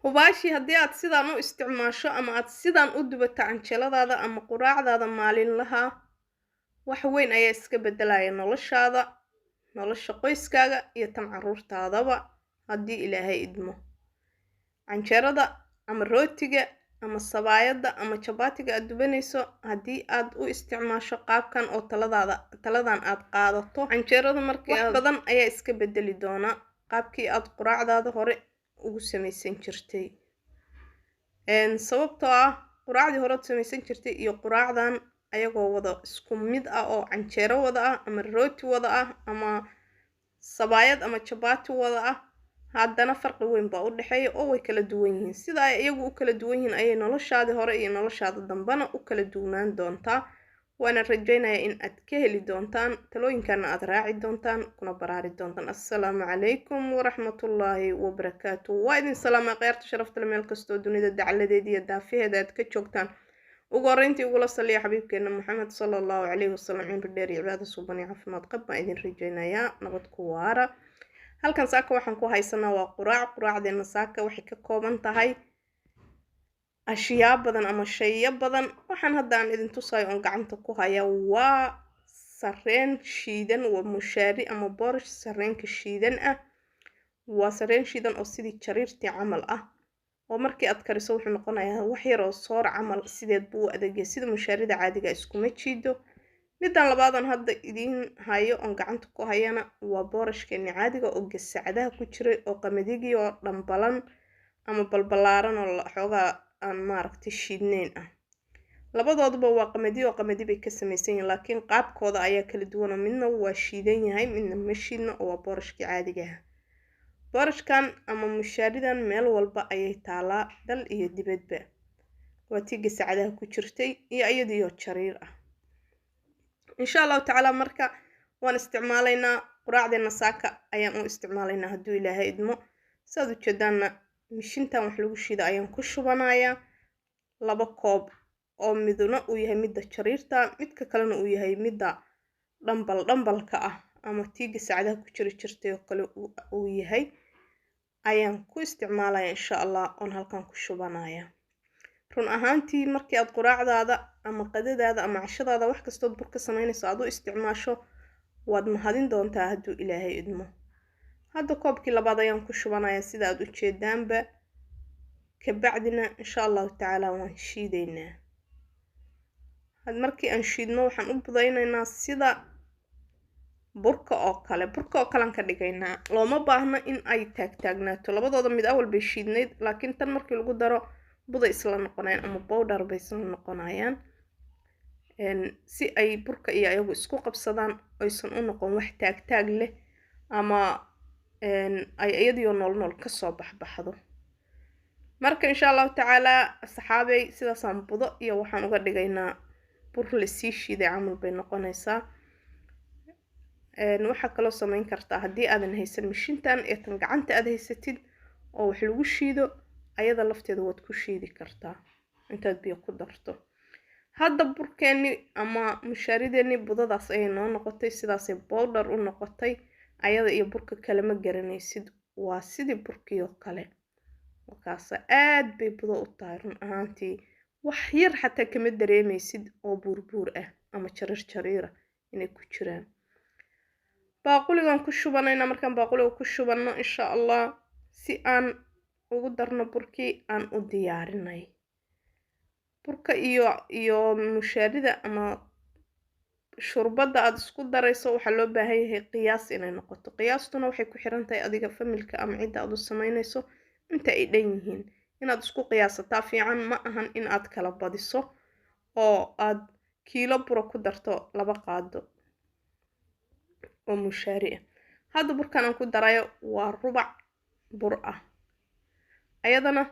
Hubaashii haddii aad sidaan u isticmaasho ama aad sidaan u dubato canjeeladaada ama quraacdaada maalinlaha, wax weyn ayaa iska beddelaya noloshaada, nolosha qoyskaaga iyo tan caruurtaadaba haddii Ilaahay idmo. Canjeerada ama rootiga ama sabaayadda ama jabaatiga aad dubanayso, haddii aad u isticmaasho qaabkan oo taladaada taladan aad qaadato, canjeerada markii wax badan ayaa iska bedeli doona qaabkii aad quraacdaada hore ugu samaysan jirtay. Sababtoo ah quraacdii hore aad samaysan jirtay iyo quraacdan ayagoo wada isku mid ah oo canjeero wada ah ama rooti wada ah ama sabaayad ama jabaati wada ah, haddana farqi weyn baa u dhexeeya oo way kala duwan yihiin. Sida ay iyagu u kala duwan yihiin ayay noloshaadii hore iyo noloshaada dambana u kala duwanaan doontaa. Waana rajaynayaa in aad ka heli doontaan talooyinkana aad raaci doontaan kuna baraari doontaan. Assalaamu calaykum waraxmatullaahi wabarakaatu. Waa idin salaamay kheyrta sharafta leh meel kastoo dunida dacaladeeda iyo daafaheeda aad ka joogtaan. Ugu horreyntii ugula saliya xabiibkeena Maxamed sala Allahu calayhi wasalam. Cimri dheer iyo cibaado suuban iyo caafimaad qab baan idin rajaynayaa, nabad ku waara. Halkan saaka waxaan ku haysanaa waa quraac. Quraacdeena saaka waxay ka kooban tahay ashyaa badan ama shayo badan. Waxaan hadda aan idin tusayo oon gacanta ku haya waa sareen shiidan, waa mushaari ama boorash sareenka shiidan ah. Waa sareen shiidan oo sidii jariirtii camal ah, oo markii aad kariso wuxuu noqonayaa wax yar oo soor camal sideed buu u adagyahay, sida mushaarida caadiga iskuma jiido. Middan labaadan hadda idiin hayo oon gacanta ku hayana waa boorashkeeni caadiga oo gasacadaha ku jiray oo qamadigii oo dhambalan ama balbalaaran oo xoogaa aan maaragtay shiidneyn ah. Labadooduba waa qamadi oo qamadi bay ka samaysan yihiin, laakiin qaabkooda ayaa kala duwan oo midna waa shiidan yahay, midna ma shiidno oo waa boorashkii caadiga ah. Boorashkan ama mushaaridan meel walba ayay taalaa, dal iyo dibadba. Waa tii gasacadaha ku jirtay iyo iyadiyo jariir ah. Insha Allahu tacaala marka waan isticmaalaynaa quraacdeena saaka ayaan u isticmaalaynaa hadduu Ilaahay idmo. Saad ujeedaanna mishintan wax lagu shiida ayaan ku shubanayaa 2 koob oo miduna uu yahay midda jariirta, midka kalena uu yahay midda dhambal dhambalka ah ama tii gasacadaha ku jiri jirtay oo kale uu yahay ayaan ku isticmaalaya insha Allah oon halkan ku shubanaya. Run ahaantii markii aad quraacdaada ama qadadaada ama cashadaada wax kastood bur ka samaynayso aad u isticmaasho, waad mahadin doontaa hadduu Ilaahay idmo. Hadda koobkii labaad ayaan ku shubanayaa sida aad u jeedaanba, kabacdina insha Allahu tacaala waan shiidaynaa. Markii aan shiidno waxaan u budaynaynaa sida burka oo kale, burka oo kalean ka dhigaynaa. Looma baahno in ay taagtaagnaato, labadooda mid awal bay shiidnayd, laakiin tan markii lagu daro buday isla noqonayaan ama bowdhar bay isla noqonayaan, si ay burka iyo ayagu isku qabsadaan aysan u noqon wax taagtaag leh ama ay iyadiyo nool nool kasoo baxbaxdo. Marka insha Allahu tacaalaa asxaabey, sidaasaan budo iyo waxaan uga dhigaynaa bur lasii shiiday camal bay noqonaysaa. Waxaa kaloo samayn kartaa haddii aadan haysan mishintan ee tan gacanta aad haysatid oo wax lagu shiido, ayada lafteeda waad ku shiidi kartaa intaad biyo ku darto. Hadda burkeeni ama mushaarideenii budadaas ayay noo noqotay, sidaasay bowdhar u noqotay. Ayada iyo burka kale ma garanaysid, waa sidii burkii oo kale. Markaasa aad bay budo u tahay run ahaantii, wax yar xataa kama dareemaysid oo buurbuur ah ama jariir jariira inay ku jiraan. Baaquligan ku shubanaynaa. Markaan baaquliga ku shubanno insha Allah si aan ugu darno burkii aan u diyaarinay, burka iyo mushaarida ama shurbadda aada isku darayso waxaa loo baahan yahay qiyaas inay noqoto. Qiyaastuna waxay ku xiran tahay adiga familka ama cidda aad u samaynayso inta ay dhan yihiin inaad isku qiyaasataa fiican. Ma ahan in aad kala badiso oo aad kiilo bura ku darto 2 qaado oo mushaari ah. Hadda burkan aan ku darayo waa rubac bur ah, ayadana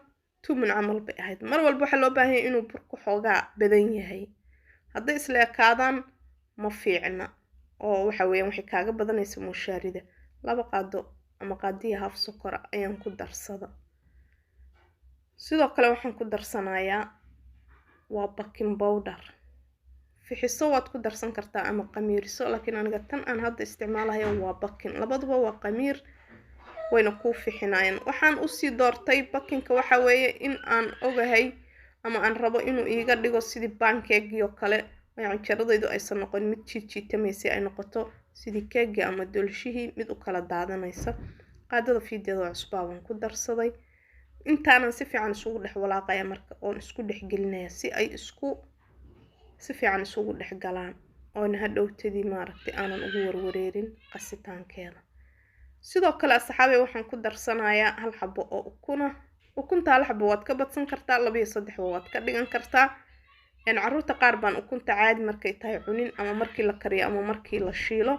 tumun camal bay ahayd. Mar walba waxaa loo baahan yahay inuu burku xoogaa badan yahay. Hadday isla ekaadaan ma fiicna oo waxa weeyaan waxay kaaga badanaysa mushaarida. 2 qaado ama qaadiya haaf sokora ayaan ku darsada. Sidoo kale waxaan ku darsanayaa waa baking powder. Fixiso waad ku darsan kartaa ama qamiiriso, laakiin aniga tan aan hadda isticmaalayo waa baking, labaduba waa qamiir. Wayna kuu fixinayaan. Waxaan usii doortay bakinka waxa weeye in aan ogahay ama aan rabo inuu iiga dhigo sidii pancake oo kale, oo canjeeradaydu aysan noqon mid jiidjiitamaysa, ay noqoto sidii keegii ama doolshihii mid u kala daadanaysa. Qaadada fiideeda oo cusbaa waan ku darsaday. Intaanan si fiican isugu dhex walaaqaya marka, oon isku dhex gelinaya si ay isku si fiican isugu dhex galaan, oona hadhowtadii maaragtay aanan ugu warwareerin qasitaankeeda. Sidoo kale asxaabey, waxaan ku darsanayaa hal xabo oo ukuna. Ukunta hal xabo waad ka badsan kartaa, 2 iyo 3 waad ka dhigan kartaa. Caruurta qaar baan ukunta caadi markay tahay cunin, ama markii la kariyo ama markii la shiilo.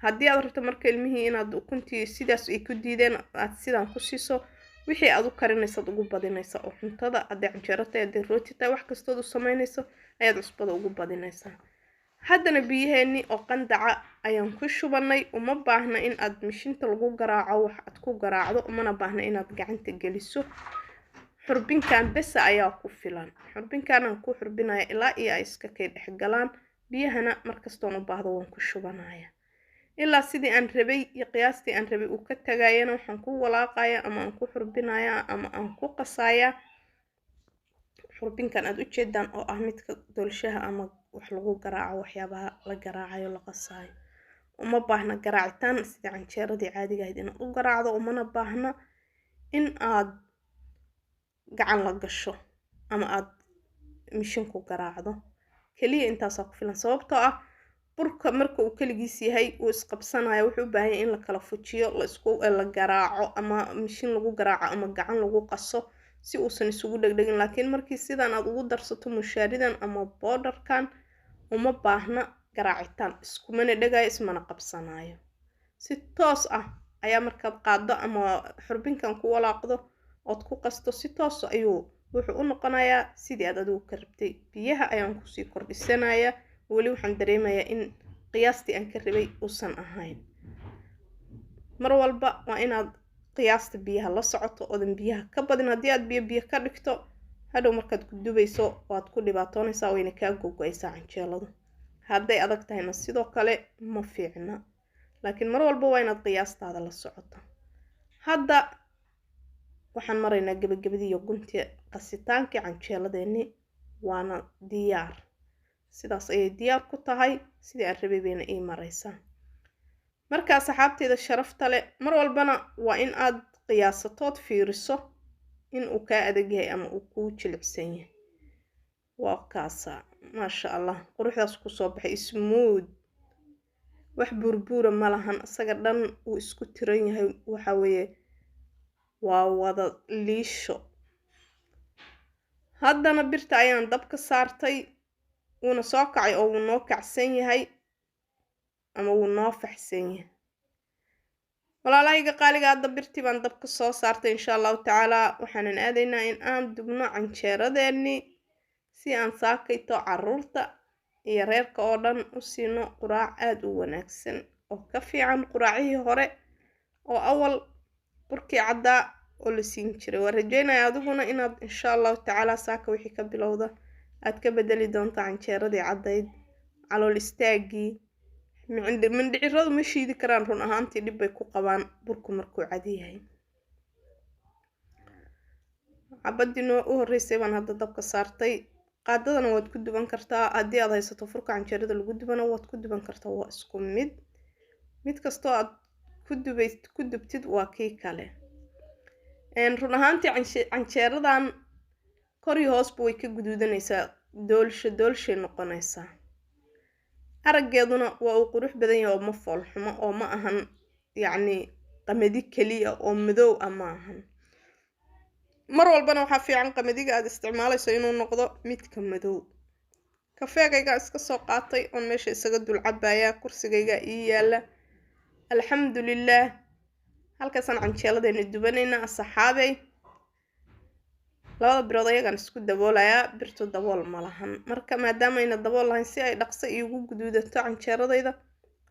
Haddii aad rabto marka ilmihii inaad ukuntii sidaas ay ku diideen aad sidaan ku siiso, wixii aad u karinaysaad ugu badinaysa oo cuntada, hadday canjeero tahay, hadday rooti tahay, wax kastood u samaynayso ayaad cusbada ugu badinaysaa. Haddana biyaheennii oo qandaca ayaan ku shubanay. Uma baahna in aad mishinta lagu garaaco wax aad ku garaacdo, umana baahna inaad gacanta geliso. Xurbinkan besa ayaa ku filan. Xurbinkanaan ku xurbinaya ilaa iyo ay iska kay dhex galaan. Biyahana markastoon u baahdo waan ku shubanaya ilaa sidii aan rabay iyo qiyaastii aan rabay uu ka tagayana. Waxaan ku walaaqaya ama aan ku xurbinaya ama aan ku qasaya xurbinkan aad ujeedaan, oo ah midka doolshaha ama wax lagu garaaco, waxyaabaha la garaacayo la qasaayo. Uma baahna garaacitaan sidii canjeeradii caadiga ahayd inaad u garaacdo, umana baahna in aad gacan la gasho ama aad mishin ku garaacdo. Keliya intaasaa ku filan, sababtoo ah burka marka uu keligiis yahay uu isqabsanayo. Wuxuu u baahan yahay in la kala fujiyo, la isku la garaaco, ama mishin lagu garaaco ama gacan lagu qaso, si uusan isugu dhegdhegin. Laakiin markii sidan aad ugu darsato mushaaridan ama boodarkan, uma baahna garaacitaan, iskumana dhegayo, ismana qabsanayo. Si toos ah ayaa markaad qaaddo ama xurbinkan ku walaaqdo ood ku qasto, si toos ayuu wuxuu u noqonayaa sidii aad adigu ka rabtay. Biyaha ayaan kusii kordhisanayaa. Weli waxaan dareemayaa in qiyaastii aan ka rabay uusan ahayn. Mar walba waa inaad qiyaasta biyaha la socoto oodan biyaha ka badin. Haddii aad biyo biyo ka dhigto, hadhow markaad ku dubayso waad ku dhibaatoonaysaa, wayna kaa gogo-aysaa canjeeladu. Hadday adag tahayna sidoo kale ma fiicna, laakiin mar walba waa inaad qiyaastaada la socoto. Hadda waxaan maraynaa gebagabadii iyo guntii qasitaankii canjeeladeeni, waana diyaar. Sidaas ayay diyaar ku tahay, sidii aan rabay bayna ii maraysaa. Marka asxaabteyda sharafta leh, mar walbana waa in aad qiyaasatood fiiriso in uu kaa adag yahay ama uu kuu jilicsan yahay. Waa kaasa, maasha Allah, quruxdaas kusoo baxay, smooth, wax buurbuura ma lahan, isaga dhan uu isku tiran yahay. Waxa weeye waa wada liisho. Haddana birta ayaan dabka saartay, wuuna soo kacay oo wuu noo kacsan yahay ama wuu noo faxsan yahay. Walaalahayga qaaliga, hadda birtii baan dabka soo saartay. Insha Allahu tacaala waxaanan aadaynaa in aan dubno canjeeradeennii, si aan saakayto caruurta iyo reerka oo dhan u siino quraac aada u wanaagsan oo ka fiican quraacihii hore oo awal burkii caddaa oo la siin jiray. Waan rajeynaya adiguna inaad insha Allahu tacaala saaka wixii ka bilowda aad ka bedeli doonto canjeeradii caddayd. Calool istaagii, mindhiciradu ma shiidi karaan, run ahaantii dhib bay ku qabaan burku markuu cadi yahay. Xabadii noo u horreysay baan hadda dabka saartay. Qaadadana waad ku duban kartaa, haddii aad haysato furka canjeerada lagu dubana waad ku duban kartaa, waa isku mid. Mid kastoo aad ku dubay ku dubtid waa kii kale. Run ahaantii canjeeradan kor iyo hoosba way ka guduudanaysaa, doolsho doolshay noqonaysaa. Araggeeduna waa uu qurux badan yahay oo ma fool xumo, oo ma ahan yacni qamadi keliya oo madow ah ma ahan. Mar walbana waxaa fiican qamadiga aad isticmaalayso inuu noqdo midka madow. Kafeegaygaa iska soo qaatay oon meesha isaga dul cabayaa, kursigaygaa ii yaala, alxamdulilaah. Halkaasaan canjeeladeena dubanaynaa asxaabey. Labada birood ayagaan isku daboolayaa, birtu dabool ma lahan. Marka maadaama ayna dabool lahayn, si ay dhaqso iigu guduudato canjeeradayda,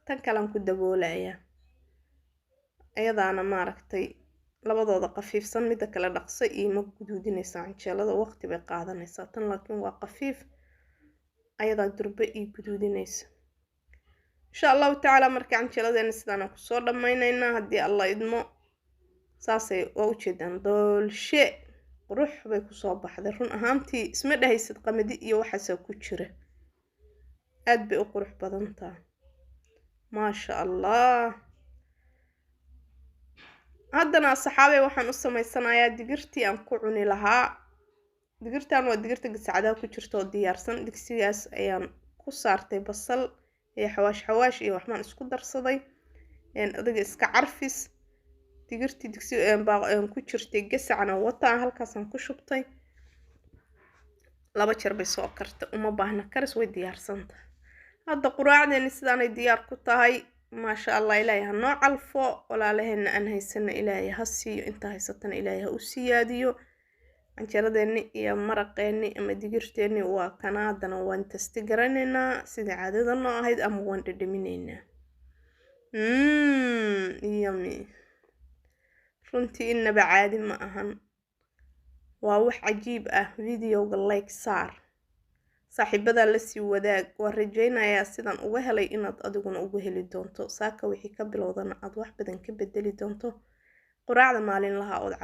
tan kalean ku daboolayaa. Iyadaana maaragtay labadooda qafiifsan, midda kale dhaqso iima guduudinaysa canjeelada, waqti bay qaadanaysaa tan, laakiin waa qafiif, ayadaa durbe ii guduudinaysa insha Allahu tacaala. Marka canjeeladeena sidaanaan kusoo dhammaynaynaa haddii Allah idmo. Saasay waa ujeedaan, doolshe qurux bay kusoo baxday. Run ahaantii isma dhahaysid qamadi iyo waxaasaa ku jira, aad bay u qurux badantaa, maasha Allah. Haddana asxaabey, waxaan u sameysanayaa digirtii aan ku cuni lahaa. Digirtan waa digirta gasacadaha ku jirta oo diyaarsan. Digsigaas ayaan ku saartay basal iyo xawaash xawaash iyo waxbaan isku darsaday, adiga iska carfis. Digirtii digsi ku jirtay gasacna wataan, halkaasaan ku shubtay. 2 jeer bay soo kartay, uma baahna karis, way diyaarsantahay. Hadda quraacdeeni sidaanay diyaar ku tahay, maasha Allah. Ilaahay ha noo calfo, walaalaheena aan haysana Ilaahay ha siiyo, inta haysatana Ilaahay ha u siyaadiyo. Canjeeradeeni iyo maraqeeni ama digirteeni waa kana. Haddana waan tasti garanaynaa sidai caadada noo ahayd ama waan dhadhaminaynaa. Yummy, runtii inaba caadi ma ahan, waa wax cajiib ah. Videoga like saar, saaxiibadaa lasii wadaag. Waan rajaynayaa sidaan uga helay inaad adiguna uga heli doonto. Saaka wixii ka bilowdana aada wax badan ka bedeli doonto quraacda maalinlaha ood